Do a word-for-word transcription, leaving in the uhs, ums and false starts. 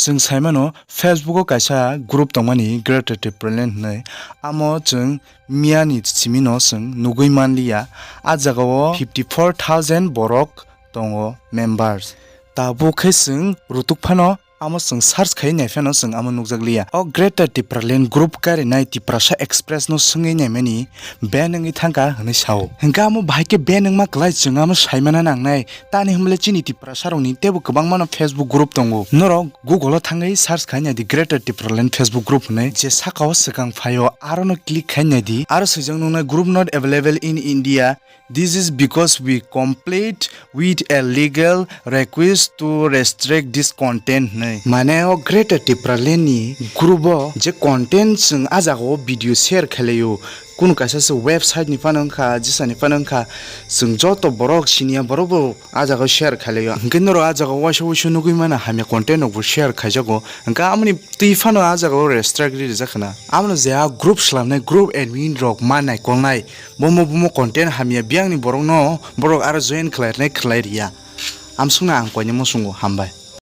Chwng sai mano, Facebook o kaisa group tongmani Greater Tipraland hinwi. Amo chwng miyani simino chwng nugwi manliya. A jagao fifty four thousand borok tongo members. Tabuk khe chwng rutuk phano amo chwng search khai nai phano chwng amo nukjak liya. O Greater Tipraland group karinai Tiprasa Express no swngwi naimani ban wngwi thangkha hinwi sao. Hwnkhe amo bahai khe ban wngma kwlai chwng amo saimana nangnai. Tani hwnle chini Tiprasa rokni teibo kwbangma no Facebook group tongo. Norok Google o thangwi search khai nai di Greater Tipraland Facebook group hinwi. Je saka o swkang phaio aro no click khai nai di. Aro swijak nuknai group not available in India. This is because we complete with a legal request to restrict this content hinwi. Mane o Greater Tipraland ni group o je content chwng a jaga o video share khailaio, kunu kaisa se website ni phano wngkha, jesa ni phano wngkha, chwng joto borok siniya borok bo a jaga o share khailaio. Hwnkhe norok a jaga o waisa waisa nugwi mano hamya content rok bo share khaijago. Hwnkhe amoni twi phano a jaga o restrict ri rijak khna. Amoni je a group swlamnai group admin rok ma naikolnai. Bomo bomo content hamya biyangni borokno borok aro join khlainai khlai riya. Amsukno ang koinwi muchungo, hambai.